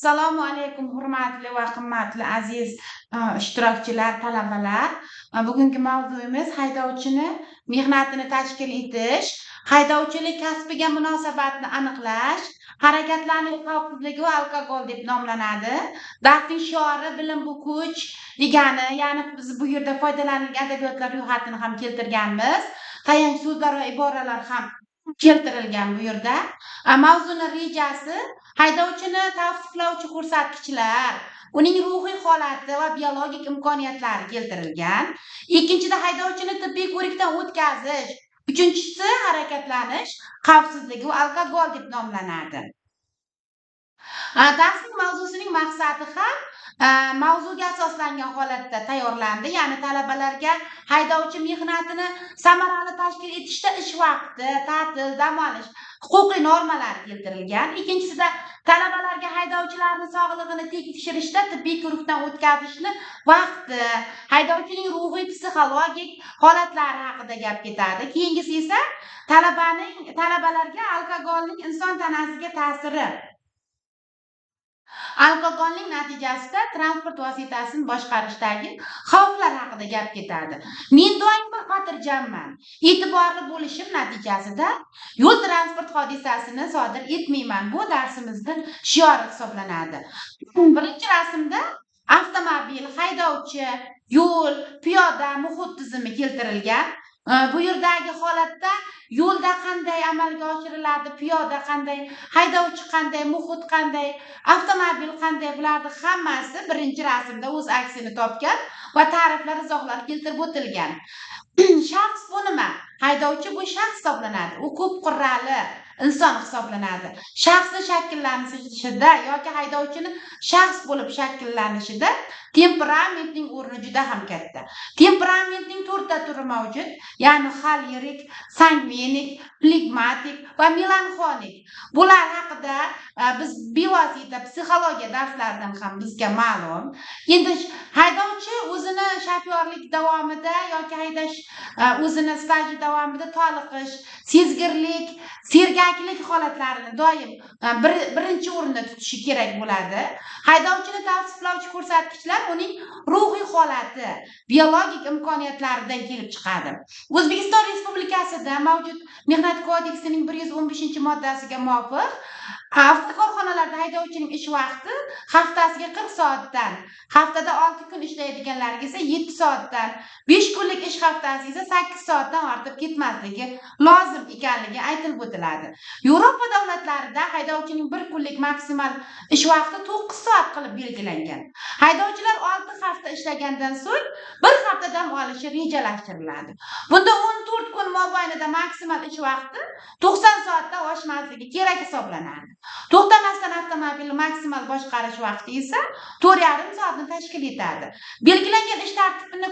Assalomu alaykum, hurmatli va qimmatli aziz ishtirokchilar, talabalar. Bugungi mavzuyimiz haydovchini mehnatini tashkil etish, haydovchilik kasbiga munosabatni aniqlash, harakatlanish xavfsizligi va alkogol deb nomlanadi. Darsning shiori "Bilim bu kuch" degani, ya'ni biz bu yerda foydalanilgan adabiyotlar ro'yxatini ham keltirganmiz. Tayanch so'zlar va iboralar ham keltirilgan bu yerda. Mavzuni rejasi haydovchini tavsiflovchi ko'rsatkichlar, uning ruhiy holati va biologik imkoniyatlari keltirilgan. Ikkinchida haydovchini tibbiy ko'rikdan o'tkazish, uchinchisi harakatlanish xavfsizligi va alkogol deb nomlanadi. Darsning mavzusining maqsadi ham mavzuga asoslangan holatda tayyorlandi. Ya'ni talabalarga haydovchi mehnatini samarali tashkil etishda ish vaqti, ta'til, dam olish huquqiy normalari keltirilgan. Ikkinchisida talabalarga haydovchilarni sog'lig'ini tekshirishda tibbiy ko'rikdan o'tkazishni vaqti, haydovchining ruhiy psixologik holatlari haqida gap ketadi. Keyingisi esa talabalarga alkogolning inson tanasiga ta'siri, alkogolning natijasida transport vositasini boshqarishdagi xavflar haqida gap ketadi. Men doimo xotirjamman. E'tiborli bo'lishim natijasida yo'l transport hodisasini sodir etmayman. Bu darsimizni shiori hisoblanadi. Birinchi rasmda avtomobil, haydovchi, yo'l, piyoda, muhit tizimi keltirilgan. Bu yerdagi holatda yo'lda qanday amalga oshiriladi, piyoda qanday, haydovchi qanday, muhit qanday, avtomobil qanday, bularni hammasi birinchi rasmda o'z aksini topgan va ta'riflar, izohlar keltirib o'tilgan. Shaxs bu nima? Haydovchi bu shaxs hisoblanadi. U ko'p qirrali inson hisoblanadi. Shaxsni shakllanishida yoki haydovchini shaxs bo'lib shakllanishida temperamentning o'rni juda ham katta. Temperamentning to'rtta turi mavjud, ya'ni xolerik, sangvinik, flegmatik va melanxolik. Bular haqida biz bevosita psixologiya darslaridan ham bizga ma'lum. Endi haydovchi o'zini shofyorlik davomida yoki haydash o'zini staji davomida toliqish, sezgirlik, sergaklik holatlarini doim birinchi o'rinda tutishi kerak bo'ladi. Haydovchini tavsiflovchi ko'rsatkichlar uning ruhiy holati, biologik imkoniyatlaridan kelib chiqadi. O'zbekiston Respublikasida mavjud Mehnat kodeksining 115-moddasiga muvofiq avtokorxonalarda haydovchining ish vaqti haftasiga 40 soatdan, haftada 6 kun ishlaydiganlarga esa 7 soatdan, 5 kunlik ish haftasi esa 8 soatdan ortib ketmasligi lozim ekanligi aytilib o'tiladi. Yevropa davlatlarida haydovchining bir kunlik maksimal ish vaqti 9 soat qilib belgilangan. Haydovchilar 6 hafta ishlagandan so'ng bir hafta dam olishi rejalashtiriladi. Bunda 14 kun mobaynida maksimal ish vaqti 90 soatdan oshmasligi kerak hisoblanadi. To'xtamasdan avtomobilni maksimal boshqarish vaqti esa 4,5 soatni tashkil etadi. Belgilangan ish tartibini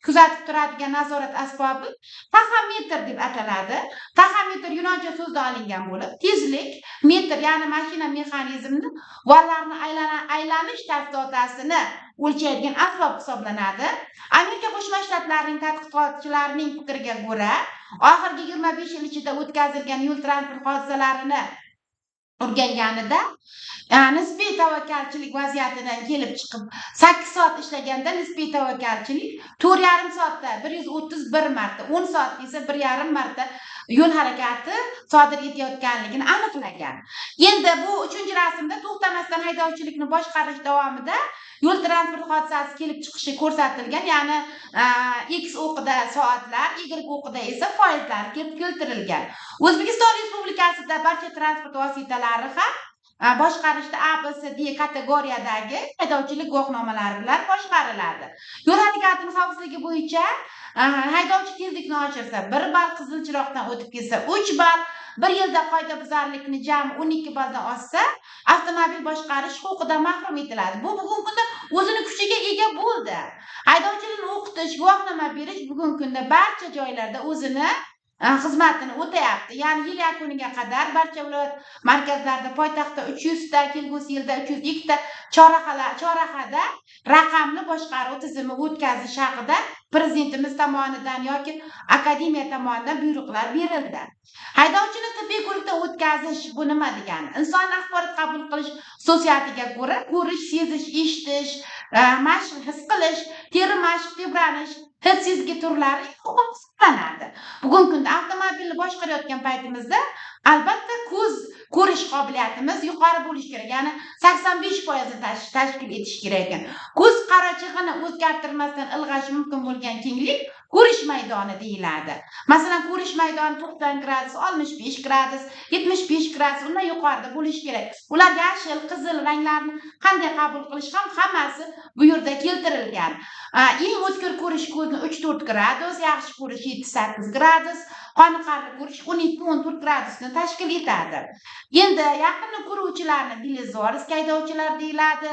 kuzatib turadigan nazorat asbobi taxometr deb ataladi. Taxometr yunoncha so'zdan olingan bo'lib, tezlik, metr, ya'ni mashina mexanizmini vallarni aylanish chastotasini o'lchaydigan asbob hisoblanadi. Amerika Qo'shma Shtatlarining tadqiqotchilarining fikriga ko'ra, oxirgi 25 yil ichida o'tkazilgan yo'l transport hodisalarini o'rganganida nisbiy tavakkalchilik vaziyatidan kelib chiqib 8 soat ishlaganda nisbiy tavakkalchilik 4,5 soatda 131 marta, 10 soatda esa 1,5 marta yo'l harakati sodir etayotganligini aniqlagan. Endi bu uchinchi rasmda to'xtamasdan haydovchilikni boshqarish davomida yo'l transport hodisasi kelib chiqishi ko'rsatilgan, ya'ni X o'qida soatlar, Y o'qida esa foizlar keltirilgan. O'zbekiston Respublikasida barcha transport vositalari ham boshqarishda A, B, C, D kategoriyadagi haydovchilik guvohnomalari bilan boshqariladi. Yo'l harakatini xavfsizligi bo'yicha haydovchi tezlikni oshirsa 1 ball, qizil chiroqdan o'tib ketsa 3 ball, bir yilda qoidabuzarlikni jami 12 balldan oshsa avtomobil boshqarish huquqidan mahrum etiladi. Bu bugungi kunda o'zini kuchiga ega bo'ldi. Haydovchilikni o'qitish, guvohnoma berish bugungi kunda barcha joylarda o'zini xizmatini o'tayapti. Ya'ni yil yakuniga qadar barcha viloyat markazlarida, poytaxtda 300 ta, kelgusi yilda 302 ta chorrahada raqamli boshqaruv tizimi o'tkazish haqida prezidentimiz tomonidan yoki akademiya tomonidan buyruqlar berildi. Haydovchini tibbiy ko'rikdan o'tkazish bu nima degani? Inson axborot qabul qilish xususiyatiga ko'ra ko'rish, sezish, eshitish, mashq his qilish, teri mashq tebranish, hid sezgi turlari muhim hisoblanadi. Bugungi kunda avtomobilni boshqarayotgan paytimizda albatta ko'z ko'rish qobiliyatimiz yuqori bo'lishi kerak, ya'ni 85% ni tashkil etishi kerak ekan. Ko'z qarachig'ini o'zgartirmasdan ilg'ash mumkin bo'lgan kenglik ko'rish maydoni deyiladi. Masalan, ko'rish maydoni 90 gradus, 65 gradus, 75 gradus, undan yuqorida bo'lishi kerak. Ular yashil, qizil ranglarni qanday qabul qilish ham hammasi bu yerda keltirilgan. Eng o'tkir ko'rish ko'zni 3-4 gradus, yaxshi ko'rish 7-8 gradus, qoniqarli ko'rish 12-14 gradusni tashkil etadi. Endi yaqinni ko'ruvchilarni близорукий haydovchilar deyiladi,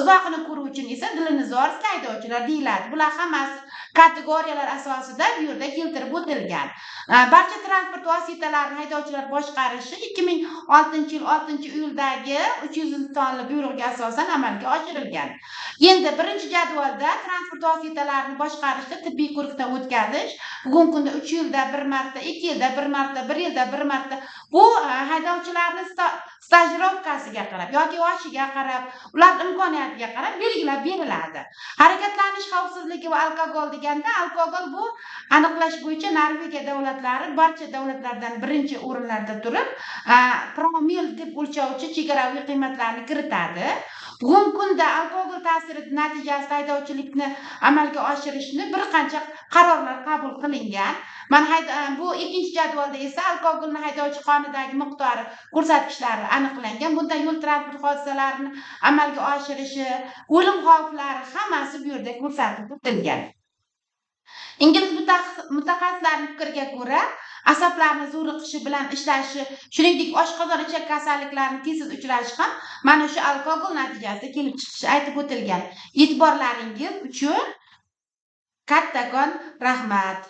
uzoqni ko'ruvchini esa дальнозоркий haydovchilar deyiladi. Bular hammasi kategoriyalar asosida bu yerda keltirib o'tilgan. Barcha transport vositalarini haydovchilar boshqarishi 2006-yil 6-iyuldagi 300 sonli buyrug'ga asosan amalga oshirilgan. Endi birinchi jadvalda transport vositalarini boshqarishda tibbiy ko'rikdan o'tkazish bugungi kunda 3 yilda bir marta, 2 yilda bir marta, 1 yilda bir marta, bu haydovchilarni stajirovkasiga qarab yoki yoshiga qarab, ular imkoniyatiga qarab belgilab beriladi. Harakatlanish xavfsizligi va alkogol deganda, alkogol bu aniqlash bo'yicha Norvegiya davlatlari barcha davlatlardan birinchi o'rinlarda turib, promil deb o'lchovchi chegaraviy qiymatlarni kiritadi. Bugungi kunda alkogol ta'siri natijasida haydovchilikni amalga oshirishni bir qancha qarorlar qabul qilingan. Mana bu ikkinchi jadvalda esa alkogolni haydovchi qonidagi miqdori ko'rsatkichlari aniqlangan. Bunda yo'l transport hodisalarini amalga oshirishi, o'lim xavflari hammasi bu yerda ko'rsatib o'tilgan. Ingliz mutaxassislarining fikriga ko'ra, asablarni zo'riqishi bilan ishlashi, shuningdek oshqozon ichak kasalliklarining tez uchrashi ham mana shu alkogol natijasida kelib chiqishi aytib o'tilgan. E'tiborlaringiz uchun kattakon rahmat.